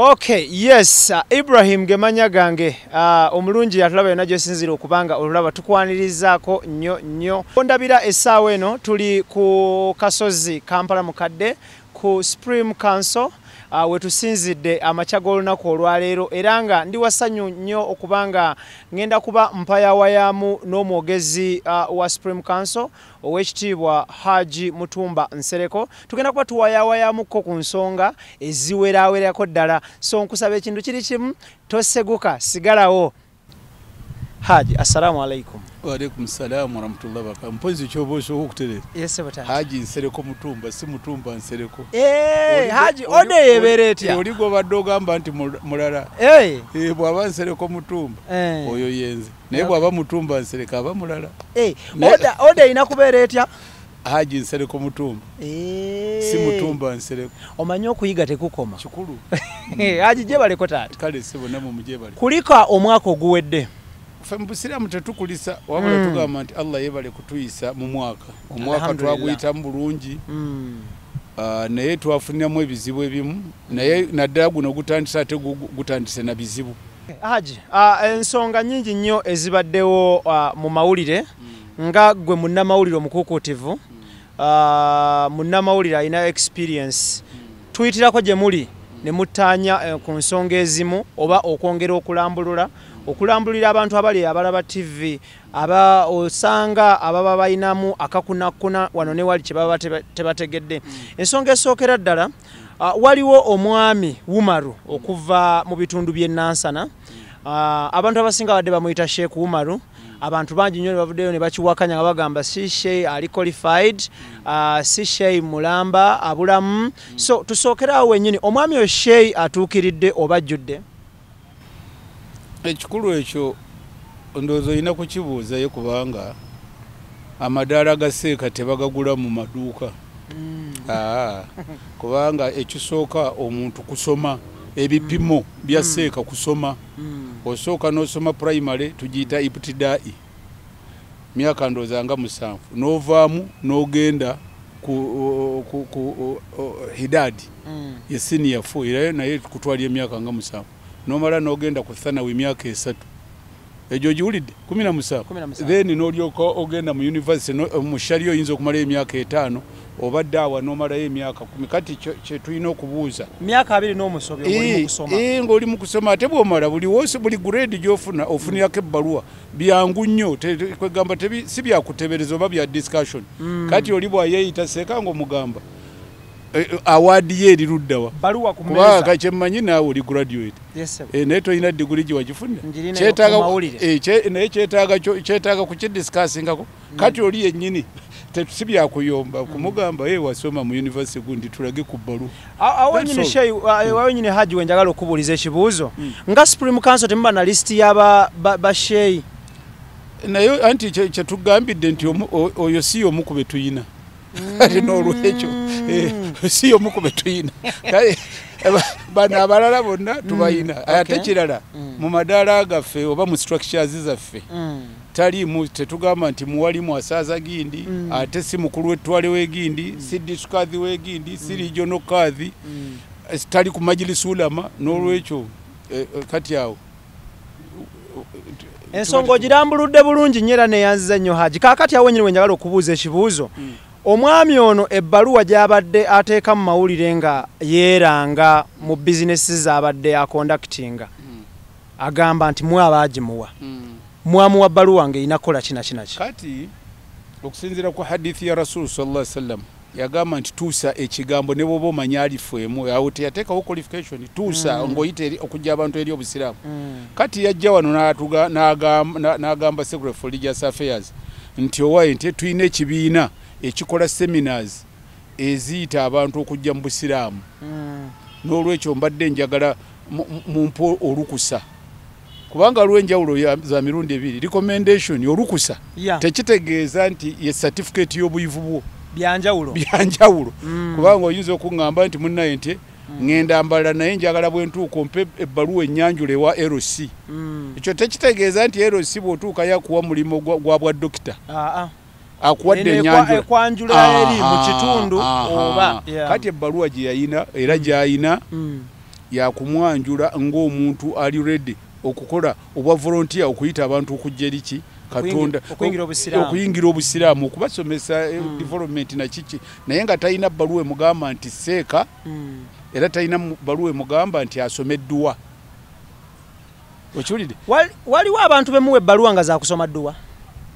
Okay, yes, Ibrahim gemanya gange omulungi yatulaba yonna gy'osinziira okubanga olulaba tukwanirizaako nnyo nnyo. Ondabira essaawa eno tuli ku kasozi Kampala Mukadde ku Supreme Council wetusinzidde amakya g'olunaku olwaleero, era nga ndi wasanyu nnyo okubanga ngenda kuba mpayawayamu n'omwogezi wa Supreme Council ow'ekitiibwa Haji Mutumba Nsereko. Tugenda kuba tuwayawayamuko ku nsonga eziwerawerako ddala, so nkusaba ekintu kiri kimu, toseguka, sigalawo. Haji, assalamu alaikum. Wa alaikum salam wa rahmatullahi wa barakatuh. Mpozi kyoba osooka okutereera. Yes, bata. Haji Nsereko Mutumba, si Mutumba Nsereko. Haji ode yebeera etya? Oli gw'obadde ogamba nti mulala. Bw'aba Nsereko Mutumba, oyo yenze. Naye bw'aba Mutumba Nsereko aba mulala. Ode erina kubeera etya? Haji Nsereko Mutumba. Si Mutumba Nsereko. Omanyi okuyiga tekukoma. Kikulu. Haji gyebaleko taata. Kale ssebo nammwe mugyebale. Kulika omwaka oguwedde. Ffe mu busiraamu tetukulisa, wabula tugamba nti Allah yeebale kutuyisa mu mwaka. Omwaka twaguyitamu bulungi, naye twafuniramu ebizibu ebimu, naye naddala guno gutandise ate gutandise na bizibu. Haji, ensonga nnyingi nnyo ezibaddewo mu mawulire, nga ggwe munnamawulire omukuukuutivu, munnamawulire alina experience, tuyitirako gye muli ne muttaanya ku nsonga ezimu oba okwongera okulambulira abantu abali abalaba TV, aba osanga ababa balinamu akakunakuna wano ne wali kye baba tebategedde. Ensonga esookera ddala, waliwo omwami Umaru okuva mu bitundu by'e Nansana. Abantu abasinga badde bamuyita Sheikh Umaru. Abantu bangi nnyo ne bavuddeyo ne bakiwakanya nga bagamba si Sheikh ali qualified, si Sheikh mulamba abulamu. So tusookera awo wennyini, omwami oyo Sheikh atuukiridde oba ajjudde? Ekikulu ekyo ndowooza olina kukibuuzayo, kubanga amadaala ga seeka tebagagula mu maduuka. Kubanga ekisooka omuntu kusoma, ebipimo bya seeka kusoma. Osooka n'osoma primary, tugiyita ibtidai, myaka ndowooza nga 7, n'ovaamu n'ogenda ku hidadi ye senior 4, era naye kutwalira emyaka nga 7, n'omala n'ogenda ku thanawi emyaka 3, egyo giwulidde 17, then n'olyoka ogenda mu university, mu sharia oyinza okumalayo emyaka 5, oba daawa n'omalayo emyaka 10. Kati kye tulina okubuuza, myaka 2 n'omusobyo ng'oli mu kusoma. Ng'oli mu kusoma, ate bw'omala buli grade gy'ofuna ofunirako ebbaluwa, byangu nnyo, kwegamba si byakutebereza oba bya discussion. Kati oli bw'ayeeyita seeka ng'omugamba award ye eri luddawa, kubanga kyemmanyi naawe oli graduate, naye tolina diguli gye wagifunira, naye kyetaaga kukidiscussingako. Kati oli yennyini si byakuyomba kumugamba wasoma mu university gundi, tulage ku bbaluwa. Awo nyini Sheikh, awo nyini Haji we njagala okubuuliza ekibuuzo, nga Supreme Council temuba na list y'aba ba Sheikh? Naye anti kyetugambidde nti oyo si omu ku be tuyina. Ate n'olwekyo si omu ku be tuyina, bano abalala bonna tubayina. Ate kirala, mu madaala gaffe oba mu structures zaffe taliimu, tetugamba nti muwalimu asaaza gindi, ate si mukulu w'ettwale w'egindi, si district w'egindi, si regional kadhi, tali ku majlisi ulama. N'olwekyo kati awo ensonga ogirambuludde bulungi nnyo era neeyanziza nnyo Haji. Kaakati awo wennyini we njagala okubuuza ekibuuzo, omwami ono ebbaluwa gy'abadde ateeka mu mawulire nga yeeranga mu bizinesi z'abadde akondakitinga, agamba nti mwe abaagimuwa, mwamuwa bbaluwa ng'erina kukola kina kina ki? Kati okusinziira ku hadithi ya Rasul sallallahu alaihi wasallam, yagamba nti tuusa ekigambo ne bw'oba omanyi alifu emu. Awo teyateekawo qualification, tuusa ng'oyita okujja abantu eri obusiraamu. Kati yajja wano n'agamba Secretary for Religious Affairs nti owaye nti tulina ekibiina ekikola seminars eziyita abantu okujja mu busiraamu, n'olwekyo mbadde njagala mumpe olukusa, kubanga waliwo enjawulo za mirundi ebiri. Recommendation, olukusa, tekitegeeza nti ye certificate y'obuyivu bwo. Byanjawulo, byanjawulo. Kubanga oyinza okuŋŋamba nti munnaye nti ŋŋenda mbala, naye njagala bwe ntuuka ompe ebbaluwa ennyanjula ewa LC. Ekyo tekitegeeza nti LC bw'otuuka yakuwa mulimu gwa bwa dokita, akuwadde ennyanjula ekwanjula eri mu kitundu oba. Kati ebbaluwa gye yayina era gy'ayina Yakumwanjula ng'omuntu ali ready okukola obwa volunteer, okuyita abantu okujja eriki Katonda, okuyingira obusiraamu, okubasomesa development na kiki, naye nga talina bbaluwa emugamba nti seeka, era talina bbaluwa emugamba nti asome edduwa. Okiwulidde? Waliwo abantu bemuwa ebbaluwa nga zakusoma dduwa?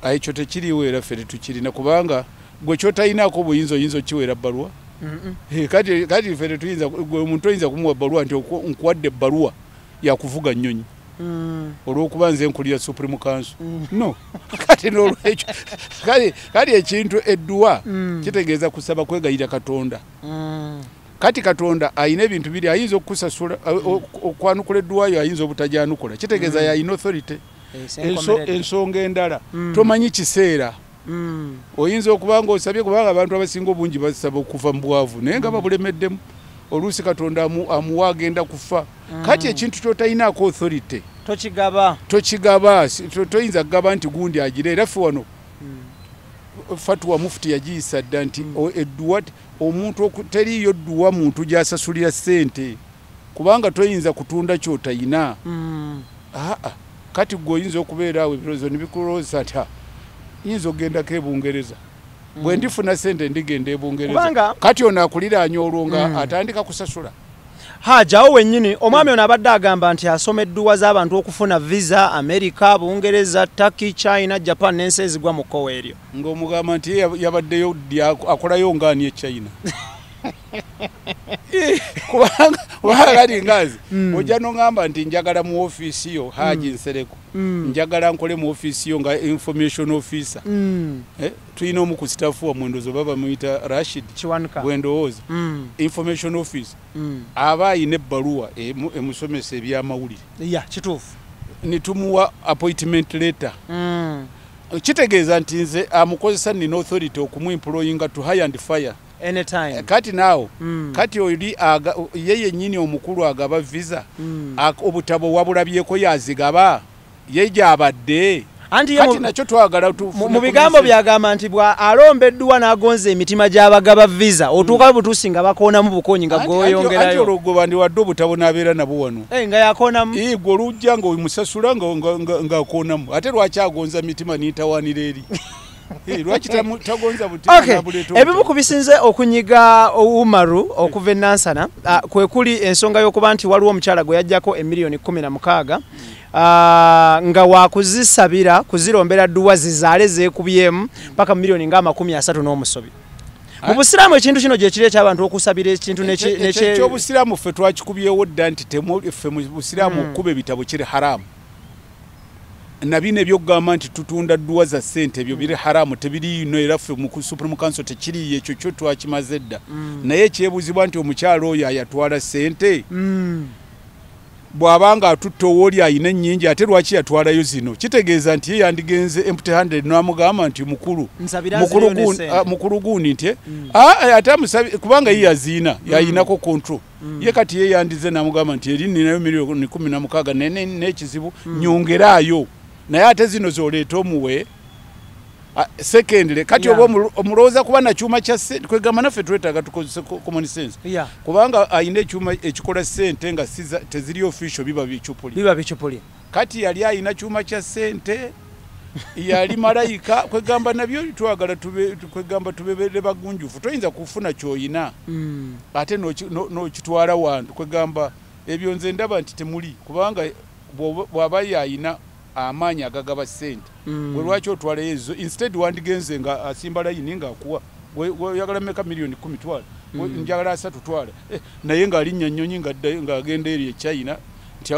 Ekyo tekiriwo, era ffe tetukirina, kubanga gwe kyotalinaako obuyinza oyinza okiweera bbaluwa? Kati ffe tetuyinza. Gwe omuntu oyinza kumuwa bbaluwa nti nkuwadde ebbaluwa yakuvuga nnyonyi olwokuba nze nkulira Supreme Council? No. Kati nolwekyo kali ekintu edduwa kitegeeza kusaba, kwegayira Katonda. Kati Katonda ayina ebintu biri: ayinza okukusasula, okwanukula edduwayo, ayinza obutajanukula. Kitegeeza yayina authority. Ensonga endala, tomanyi kiseera. Oyinza okuba nga osabye, kubanga abantu abasinga obungi basaba okuva mu bwavu, naye nga babulemeddemu. Oluusi Katonda amuwa agenda kufa. Kati ekintu kyotalinaako authority tokigaba. Tokigaba. Toyinza kugaba nti gundi agira. Era ffe wano fatuwa mufuti yagiyisa dda nti edduwa omuntu teriiyo dduwa muntu gy'asasulira ssente, kubanga toyinza kutunda kyotayina. Aa, kati gwe oyinza okubeera awo, ebirowoozo ne bikulowooza nti yinza okugendako e Bungereza, bwe ndifuna sente ndigenda e Bungereza. Kati ono akuliraanya olwo nga atandika kusasula. Haji, awo wennyini omwami ono abadde agamba nti asoma edduwa z'abantu okufuna visa Amerika, Bungereza, Turkey, China, Japan n'ensi ezigwa mu kkowa eryo. Ng'omugamba nti ye yabaddeyo ddi, akolayo ngaani e China? Kubanga kati ngazi ojja noŋŋamba nti njagala mu ofiisi yo, Haji Nsereko, njagala nkole mu ofiisi yo nga information officer. Tulina omu ku staff wammwe, ndowooza oba bamuyita Rashid. Kiwanuka. Bwe ndowooza information office aba ayina ebbaluwa emusomesa ebyamawulire. Ya, kituufu. Nitumuwa appointment letter. Kitegeeza nti nze amukozesa nina authority okumuemployinga, to hire and fire. Anytime. Kati naawo kati oli ye yennyini omukulu agaba visa, obutabo wabulabyeko yazigaba ye gyabadde? Anti ye Kati nakyo twagala tufune mu bigambo byagamba nti bwa alomba edduwa n'agonza emitima gy'abagaba visa, otuuka butuusi nga bakoonamu bukonyi nga Anti gwoyongerayo. Olwo gwe bandiwadde obutabo n'abeera nabo wano. Eh, nga yakoonamu. Ii, gwe olujja nga omusasula ng'akoonamu. Ate lwaki agonza mitima n'itawaanira eri? Lwaki tagonza butima n'abuleeta Ebimu obutabo? Ku bisinze okunyiga Umaru okuva e Nansana, kwe kuli ensonga y'okuba nti waliwo omukyala gwe yajjako emiliyoni 16, nga wakuzisabira kuzirombera dduwa zizaale zeekubyemu paka miliyoni nga 30 n'omusobi. Mu busiraamu ekintu kino gye kiri ekyabantu okusabira ekintu Ekyobusiraamu ffe twakikubyewo dda nti ffe mu busiraamu okukuba ebitabo kiri haramu. Nabino ebyokugamba nti tutunda dduwa za ssente, ebyo biri haramu, tebiriino. Era ffe mu Supreme Council tekiriiyo, ekyo kyo twakimaze dda. Naye ekyebuuzibwa nti omukyalo oyo ayatwala ssente, bw'abanga atutte owooli ayina ennyingi, ate lwaki yatwalayo zino? Kitegeeza nti ye yandigenze empty handed n'amugamba nti mukulu Nsabira mukulu nzireyo ne ssente. Mukulu gundi nti ate amusabi kubanga ye yaziina, yayinako control ye. Kati ye yandize n'amugamba nti eri ninayo miliyoni 16, naye n'ekizibu nyongeraayo, naye ate zino zoleeta omuwe. Secondly, kati oba omulowooza kuba nakyuma kya ssente, kwegamba naffe twetaaga tukozese common sense, kubanga ayina ekyuma ekikola ssente nga teziri official, biba bicupuli. Biba bicupuli. Kati yali ayina kyuma kya ssente, yali malayika? Kwegamba nabyo twagala tube, kwegamba tubebere bagunjufu. Toyinza kufuna kyoyina ate n'okitwala wantu. Kwegamba ebyo nze ndaba nti temuli, kubanga bw'aba yayina amaanyi agagaba ssente, gwe lwaki otwalayo ezo? Instead wandigenze nga asimba layini ng'akuwa. Gwe oyagala meka? Miliyoni 10, twala. Njagala 30, twala. Naye ng'alinnya nnyonyi ng'agenda eri e China nti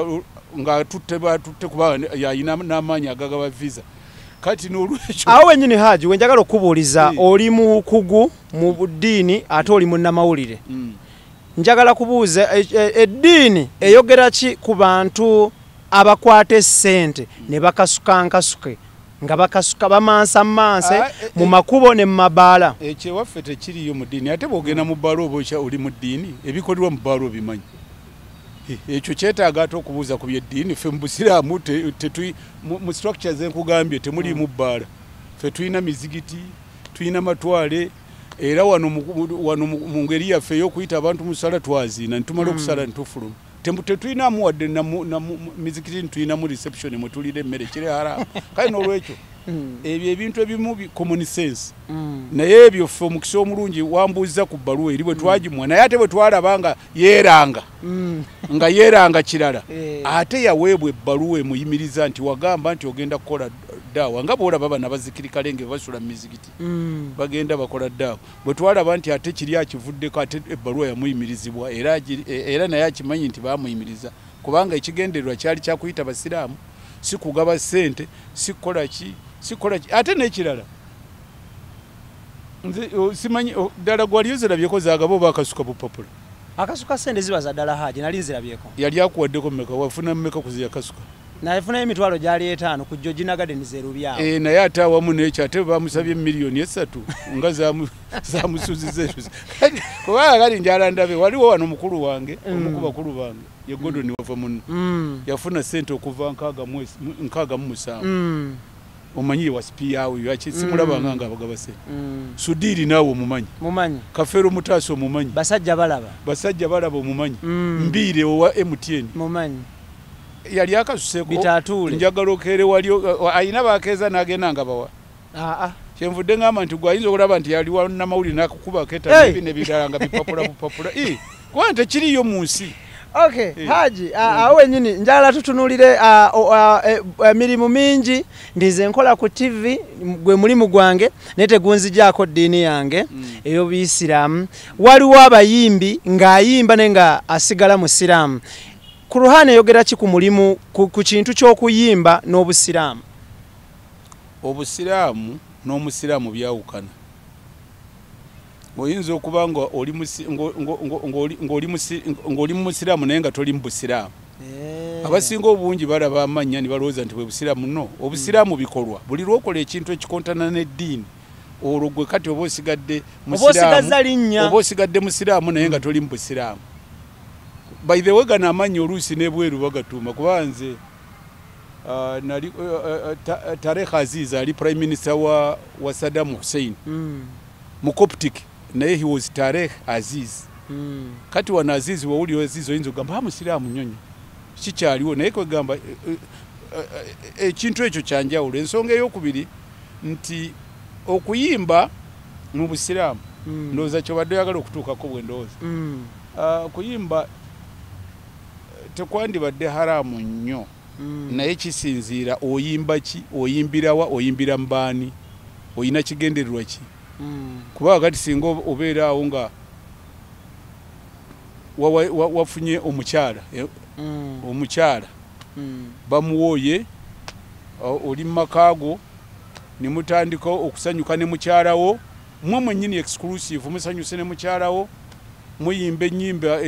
ng'atutte batutte, kubanga yayina n'amaanyi agagaba visa. Kati n'olwekyo Awo wennyini, Haji, wenjagala okubuuliza. Oli mukugu mu ddiini ate oli munnamawulire. Njagala kubuuza, eddiini eyogera ki ku bantu abakwata essente ne bakasuka nkasuke, nga bakasuka bamansa manse mu makubo ne mu mabaala? Ekyo ewaffe tekiriyo mu ddiini. Ate bw'ogenda mu bbaala oba oli mu ddiini? Ebikolebwa mu bbaala obimanyi? Ekyo kyetaaga ate okubuuza ku byeddiini. Ffe mu busiraamu mu structures enkugambye temuliimu bbaala. Ffe tulina mizigiti, tulina matwale. Era wano mu ngeri yaffe ey'okuyita abantu mu sala, twaziina nitumala okusala nitufuluma. Tetulinamu wadde mizikiti, tulinamu reception mwe tulira emmere, kiri haramu. Kale n'olwekyo ebyo ebintu ebimu common sense. Naye ebyo ffe omukisa omulungi wambuuza ku bbaluwa eri bwe twagimuwa, naye ate bwe twalaba nga yeeranga nga yeeranga kirala, ate yaweebwa ebbaluwa emuyimiriza nti wagamba nti ogenda kukola daawa, nga bw'olaba bano abazikirikale nga basula mu mizikiti bagenda bakola daawa. Bwe twalaba nti ate kiri akivuddeko, ate ebbaluwa yamuyimirizibwa, era naye akimanyi nti baamuyimiriza, kubanga ekigendererwa kyali kyakuyita basiraamu, si kugaba ssente, si kukola ki, si kukola ki. Ate n'ekirala nze simanyi ddala gwali ozirabyeko zaagaba oba akasuka bupapula? Akasuka ssente ziba za ddala, Haji, nali nzirabyeko. Yali akuwaddeko mmeka? Wafuna mmeka ku zeyakasuka? Nafunayo emitwalo gyali 5 ku Georgina Gardens erubyawo. Naye ate awamu n'ekyo ate bamusabye 3 miliyoni nga zamusuziza. Kubanga kali njala ndabe waliwo wano mukulu wange, omu ku bakulu bange ye Gordon wava muno, yafuna ssente okuva 67. Omanyi ye wasipiyawe yaki, simulabanga nga abagaba ssente. Sudiiri naawe omumanyi. Mumanyi. Kafeero Mutaasa omumanyi. Basajja balaba. Basajja balaba omumanyi. Mbiire owa MTN. Mumanyi. Yali akasuseeko. Bitatuule. Njagala okeere wali ayina bakeeza n'agenda nga bawa. Aa. Kyenvudde ngamba nti gwe ayinza okulaba nti yali wannamawulire n'akukubako etabi n'ebirala nga bipapula bupapula, kubanga tekiriyo mu nsi. Okay, Haji, awo wennyini njagala tutunuulire emirimu mingi. Ndize nkola ku TV, gwe mulimu gwange, naye tegunzigyako ddiini yange ey'obuyisiraamu. Waliwo abayimbi ng'ayimba naye nga asigala musiraamu. Kuruhani eyogera ki ku mulimu ku kintu ky'okuyimba n'obusiraamu? Obusiraamu n'omusiraamu byawukana. Oyinza okuba nga ng'oli musiraamu naye nga toli mu busiraamu. Abasinga obungi balaba amannya ne balowooza nti bwe busiraamu. No, obusiraamu bikolwa. Buli lwokola ekintu ekikontana n'eddiini, olwo gwe kati oba osigadde musiraamu, oba osigadde musiraamu naye nga toli mu busiraamu. By the way, gano amannya oluusi n'ebweru bagatuuma, kuba nze nali Tarek Aziz ali prime minister wa Saddam Hussein mu Coptic, naye he was Tarek Aziz. Kati wano Aziz, wawuli Aziz oyinza okugamba musiraamu nyonyo kikyaliwo, naye kwegamba ekintu ekyo kyanjawulo. Ensonga eyokubiri nti okuyimba mu busiraamu, ndowooza kyobadde oyagala okutuukako bwe ndowooza, okuyimba tekwandibadde haramu nnyo, naye kisinziira oyimba ki, oyimbirawa, oyimbira mubaani, oyina kigendererwa ki. Kuba kati singa obeera awo nga wafunye omukyala, omukyala bamuwooye, oli mu makaago ne mutandika okusanyuka ne mukyalawo, mwe mwennyini exclusive musanyuse ne mukyalawo, muyimba ennyimba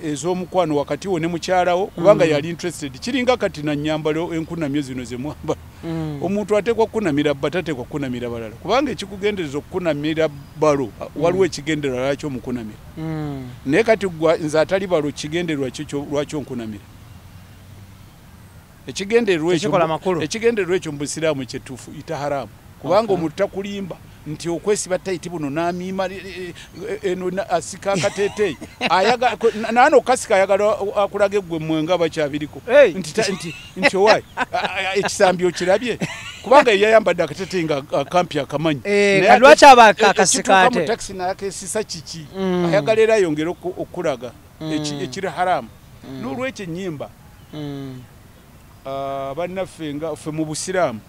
ez'omukwano wakati wo ne mukyalawo, kubanga yali interested. Kiringa kati nanyambalo enkunamyo zino zemwambala. Omuntu ateekwa kukunamira bba, tateekwa kukunamira balala, kubanga ekikugendereza okukunamira balo, waliwo ekigendererwa lwaki omukunamira. Naye kati gwa nze atali balo, kigendererwa ki lwaki onkunamira? Ekigendererwa ekyo, ekigendererwa ekyo mu busiraamu kyetuufu ita haramu, kubanga omuntu takulimba nti okwesiba tight buno n'amiima eno asika akateeteeyi naano okasika ayagala akulage gwe mwenga bakyabiriko nti owaayi ekisambi okirabye, kubanga yayambadde akateeteeyi nga akampi akamanyi. Lwaki aba akasika ate mu takisi nakesisa kiki? Ayagala era ayongere okulaga ekiri haramu. N'olwekyo ennyimba, bannaffe nga ffe mu busiraamu,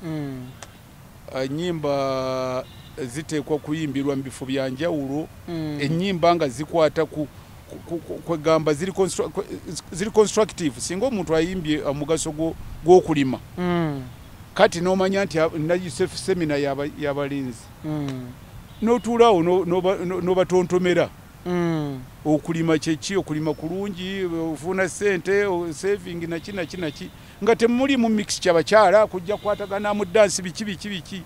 ennyimba ziteekwa kuyimbirwa mu bifo bya njawulo. Ennyimba nga zikwata ku kwegamba ziri constructive. Singa omuntu ayimbye omugaso gw'okulima, kati n'omanya nti nayise seminar y'abalinzi, n'otuulaawo n'obatontomera okulima kyeki, okulima kulungi, ofuna sente, saving naki naki naki, nga temulimu mixture bakyala kujja kwatagana mu dance biki biki biki,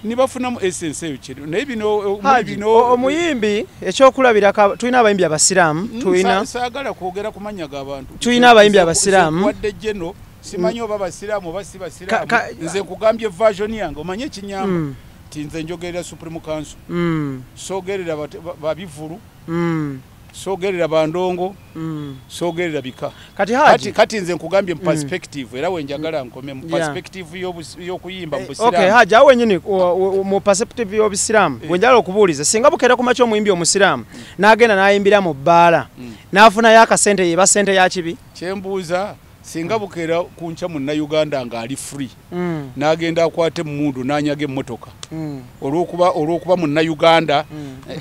nibafunamu essence eyo kiri. Naye bino bino omuyimbi ekyokulabirako, tulina abayimbi abasiraamu, tulina saagala kwogera ku mannya g'abantu. Tulina abayimbi abasiraamu. Wadde jeno simanyi oba basiraamu oba si basiraamu, nze nkugambye version yange. Omanye ekinyamba nti nze njogerera Supreme Council, soogerera babivulu. Sogerera bandongo, sogerera bika. Kati Haji, kati nze nkugambye mu perspective, era wenjagala nkome mu perspective y'okuyimba mu Busiraamu. Okay, Haji, awo wennyini mu perspective y'Obusiraamu, wenjagala okubuuliza, singa bukeera ku makya omuyimbi Omusiraamu n'agenda n'ayimbira mu bbaala, n'afunayo akasente, yeba sente ya kibi? Kyembuuza, singa bukeera ku nkya munnayuganda ng'ali free, n'agenda akwate emmundu n'anyaga emmotoka, olw'okuba munnayuganda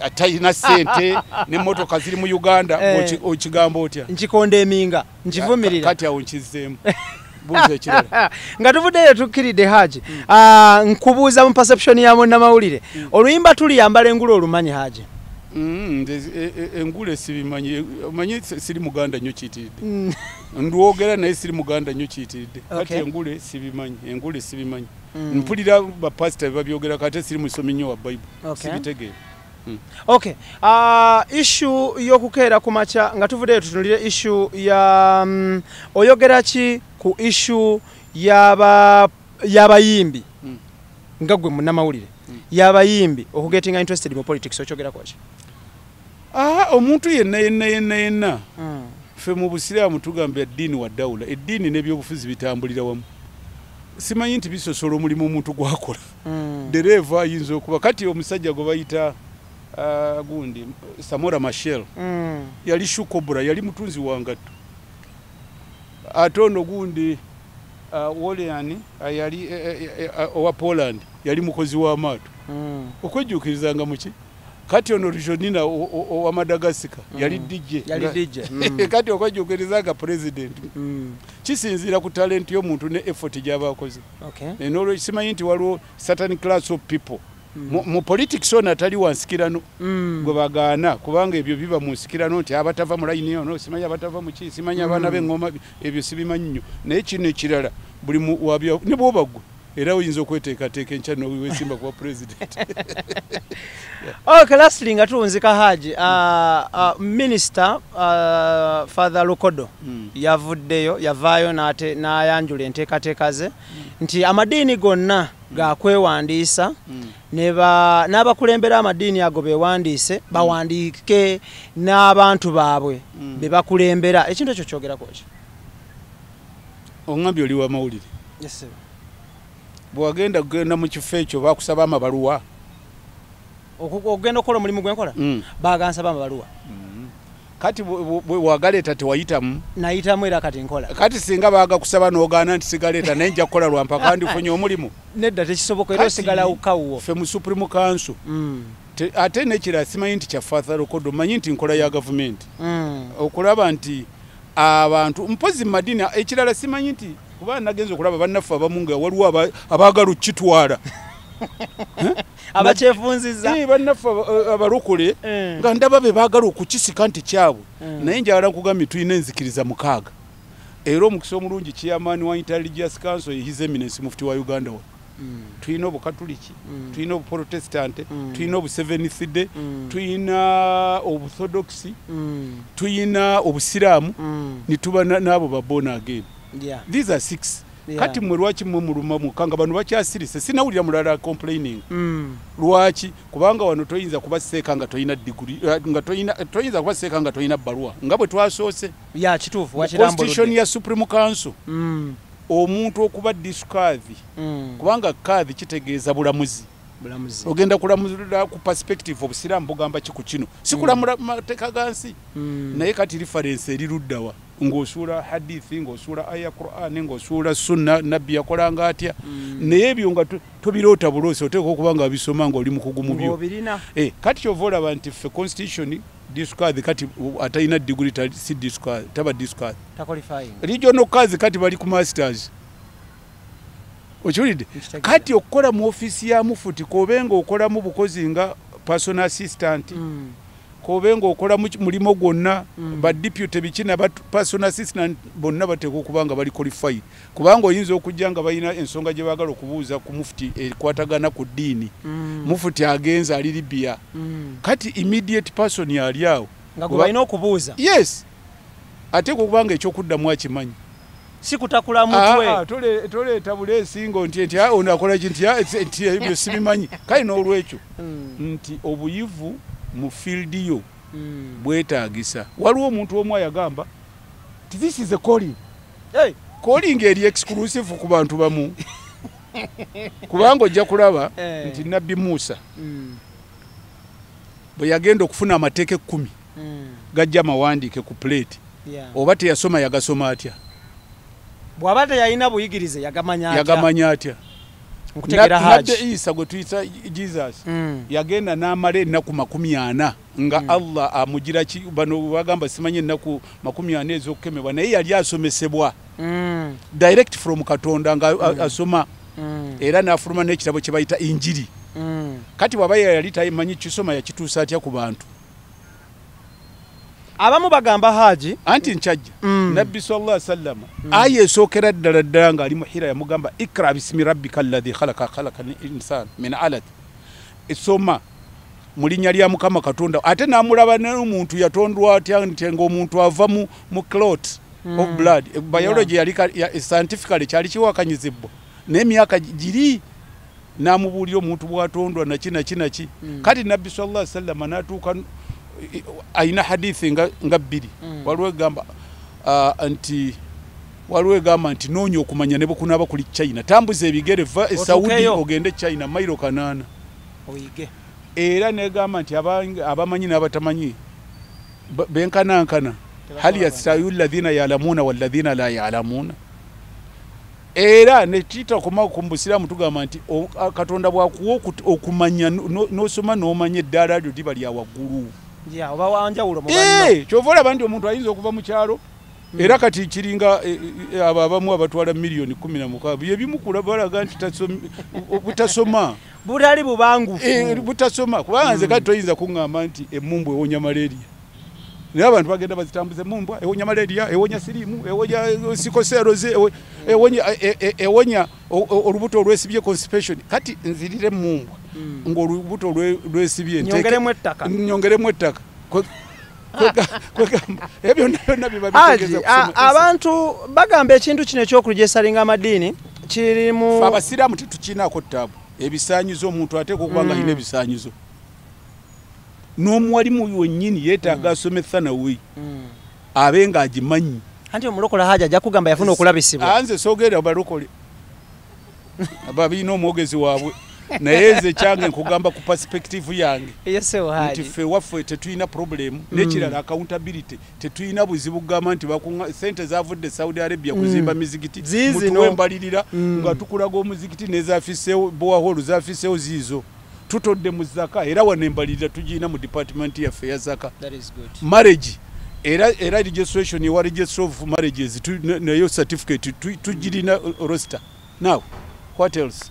atalina ssente n'emmotoka ziri mu Uganda, okigamba otya? Nkikonda eminga, nkivumirira. Kati awo nkizzeemu. Buuza ekirala. Nga tuvuddeyo tukkiridde Haji, nkubuuza mu perception ya munnamawulire, oluyimba tuliyambala engule olumanyi Haji? Engule sibimanyi, omanyi siri muganda nnyo kiyitiridde. Ndwogera naye siri muganda nnyo kiyitiridde. Kati engule sibimanyi, engule sibimanyi. Mpulira bapasita babyogera, kati siri musomi nnyo wa Bible. Sibitegeera. Okay. Issue y'okukeera ku makya, nga tuvuddeyo tutunulire issue ya oyogera ki ku issue y'abayimbi nga ggwe munnamawulire, y'abayimbi okugetinga interested mu politics, okyogera ki? Omuntu yenna yenna yenna yenna, ffe mu Busiraamu tugamba eddiini wa dawula, eddiini n'ebyobufuzi bitambulira wamu. Simanyi nti bisosola omulimu omuntu gw'akola. Dereeva ayinza okuba, kati omusajja gwe bayita gundi Samora Machel, yali shukobra, yali mutunzi wa ngatto. Ate ono gundi Wolian, yali owa Poland, yali mukozi w'amaato. Okwejjuukirizanga muki? Kati ono Rajoelina owa Madagascar yali DJ. Yali DJ. Kati okwejjuukirizanga president. Kisinziira ku talent y'omuntu ne effort gy'aba akoze. N'olwekyo simanyi nti waliwo certain class of people mu politics ono atali wa nsikirano gwe bagaana, kubanga ebyo biba mu nsikirano nti abatava mu layini ono, simanyi abatava mu ki, simanyi abaana b'engoma, ebyo sibimanyi nnyo. Naye kino ekirala buli ne bw'oba ggwe era oyinza okweteekateeka enkya n'oweesimba kuba president. Okay, lastly nga tuwunzika Haji, Minister Father Lukodo yavuddeyo, yavaayo n'ayanjula enteekateeka ze nti amadiini gonna gakwewandiisa, n'abakulembera amadiini ago beewandiise, bawandiike n'abantu baabwe be bakulembera. Ekintu ekyo kyogerako ki? Oŋŋambye oli w'amawulire. Yes sir. Bw'ogenda kugenda mu kifo ekyo bakusaba amabaluwa. Okugenda okukola omulimu gwe nkola? Bagansaba amabaluwa. Kati bwe wagaleeta tewayitamu? Nayitamu era kati nkola. Kati singa baagakusaba n'ogaana nti sigaleeta naye nja kukola lwa mpaka ndifunye omulimu? Nedda tekisoboka, era osigala wukawwo. Ffe mu Supreme Council, ate n'ekirala simanyi nti kya Father Lukodo, manyi nti nkola ya gavumenti. Okulaba nti abantu mpozi mu madiini, ekirala simanyi nti kuba nagenze okulaba bannaffe abamu nga waliwo abaagala okukitwala. Abakyefunzizza. Bannaffe abalokole nga ndaba be baagala okukisika nti kyabwe. Naye njagala nkugambye tulina enzikiriza 6. Era omukisa omulungi chairman wa Interreligious Council His Eminence Mufti wa Uganda wa. Tulina Obukatuliki, tulina Obuprotestant, tulina Obuseventh Day, tulina Obuorthodox, tulina Obusiraamu, ne tuba n'abo ba born again. These are 6. Kati mmwe lwaki mmwe muluma mukanga bano bakyasirise? Sinawulira mulala complaining. Lwaki? Kubanga wano toyinza kuba seeka nga toyina degree, nga toyinza kuba seeka nga toyina bbaluwa nga bwe twasoose. Ya kituufu, Constitution ya Supreme Council. Omuntu okuba disukadhi, kubanga kadhi kitegeeza bulamuzi. Ogenda kulamula ku perspective Obusiraamu bugamba ki ku kino, si kulamula mateeka ga nsi. Naye kati reference eri luddawa? Ng'osuula hadithi, ng'osuula aya Qur'an, ng'osuula sunna, nabbi yakolanga atya? Naye ebyo nga tobiroota buloosi, oteekwa okuba nga bisoma ng'oli mukugu mu byo. Kati kyova olaba nti ffe constitution disukadhi, kati atalina degree si disukadhi, taba disukadhi. Regional kadhi kati bali ku masters. Okiwulidde? Kati okukola mu ofiisi ya mufuti, k'obe ng'okola mu bukozi nga personal assistant, k'obe ng'okola mulimu gwonna, ba deputy biki na personal assistant bonna bateekwa okuba nga bali qualified. Kubanga oyinza okujja nga balina ensonga gye baagala okubuuza ku mufuti ekwatagana ku ddiini. Mufuti agenze ali Libya. Kati immediate person ali awo. Nga gwe balina okubuuza. Yes. Ateekwa okuba nga ekyokuddamu akimanyi. Si kutakula mutwe. Toleeta buleesingo nti ono akola ki nti ebyo sibimanyi. Kale n'olwekyo nti obuyivu mu field yo Bwetaagisa. Waliwo omuntu omu ayagamba ti this is a calling. Hey. Calling eri exclusive ku bantu bamu. Kubanga ojja kulaba nti Nabbi Musa bwe yagenda okufuna amateeka 10 gajja mawandiike ku plate. Oba teyasoma yagasoma atya? Bw'aba teyalina buyigirize yagamanya atya? Yagamanya atya? Nkutegera Haji. Nabbi Isa gwe tuyita Jesus yagenda n'amala ennaku 40 nga Allah amugira ki bano bagamba simanyi ennaku 40 ez'okukemebwa, naye yali asomesebwa direct from Katonda nga asoma era n'afuluma n'ekitabo kye bayita Injiri. Kati bw'aba yali tamanyi kisoma yakituusa atya ku bantu? Abamu bagamba Haji anti nchajja Nabbi sallallahu alaihi wasallam aya esookera ddala ddala ng'ali mu Hira yamugamba ikra bismi rabbika alladhi khalaqa khalaqal insana min alaq, esoma mu linnya lya Mukama Katonda. Ate n'amulaba n'omuntu yatondwa atya nti ng'omuntu ava mu clot of blood. Biology yali scientifically kyali kiwakanyizibwa n'emyaka giri n'amubuulira omuntu bw'atondwa naki naki naki. Kati Nabbi sallallahu alaihi wasallam n'atuuka ayina hadithi nga bbiri. Waliwo egamba nti waliwo egamba nti noonya okumanya ne bwekunaaba kuli China, tambuza ebigere va e Saudi ogende China mailo 8 oyige. Era negamba nti abamanyi n'abatamanyi benkanankana, hal yastawi alladhina ya'lamuna walladhina la ya'lamuna. Era ne tita kuma ku Busiraamu tugamba nti Katonda bw'akuwa okumanya n'osoma n'omanya eddaala lyo liba lya waggulu. Oba wanjawulo mu banno. Ky'ova olaba nti omuntu ayinza okuva mu kyalo era kati kiringa abo abamu abatwala miliyoni 16 bye bimu balaga nti butasoma butali bubangufu butasoma. Kubanga nze kati toyinza kuŋŋamba nti emmumbwa ewonya malaria, naye abantu bagenda bazitambuza emmumbwa ewonya malaria, ewonya siriimu, ewonya sikoseroze, ewonya olubuto olwesibye constipation. Kati nzirire emmumbwa ng'olubuto lwesibye nyongeremu ettaka. Ebyo byonna biba bitegeeza kusoma. Abantu bagamba ekintu kino ekyokuregistaringa amadiini kirimu Abasiraamu tetukiinaako ttaabu. Ebisaanyizo omuntu ateekwa okuba nga alina ebisaanyizo. N'omuwalimu wennyini yeetaaga asome thanawi abe ng'agimanyi. Anti omulokole Haji ajja kugamba yafuna okulabisibwa. Nze soogera balokole ababiina omwogezi waabwe, naye nze kyange nkugamba ku perspective yange nti ffe waffe tetulina problem. N'ekirala accountability tetulina buzibu kugamba nti sente zavudde Saudi Arabia kuzimba mizigiti, mutuwe embalirira nga tukulaga omuzigiti n'ezafiseewo borehole zafiseewo ziizo tutodde mu zaka. Era wano embalirira tugirina mu department yaffe ya zaka. Marriage era registration ewa registrar of marriages nayo certificate tugirina roster. Now what else?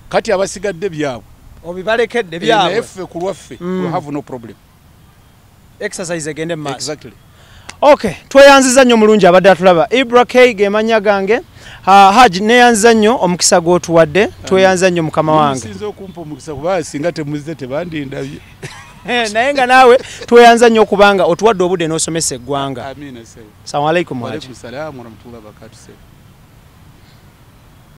Kati abasigadde byabwe obibalekedde byabwe, naye ffe ku lwaffe we have no problem. Exercise egende mu maaso. Exactly. Okay, tweyanziza nnyo mulungi abadde atulaba. Ibra K ge mannya gange. Haji neyanziza nnyo omukisa gw'otuwadde, tweyanziza nnyo mukama wange. Musinze okumpa omukisa kuba singa temuzze tebandindabye. Naye nga naawe tweyanza nnyo okubanga otuwadde obudde n'osomesa eggwanga. Amiina ssebo. Assalamu alaikum. Wa alaikum salaam wa rahmatullahi wa barakatuh.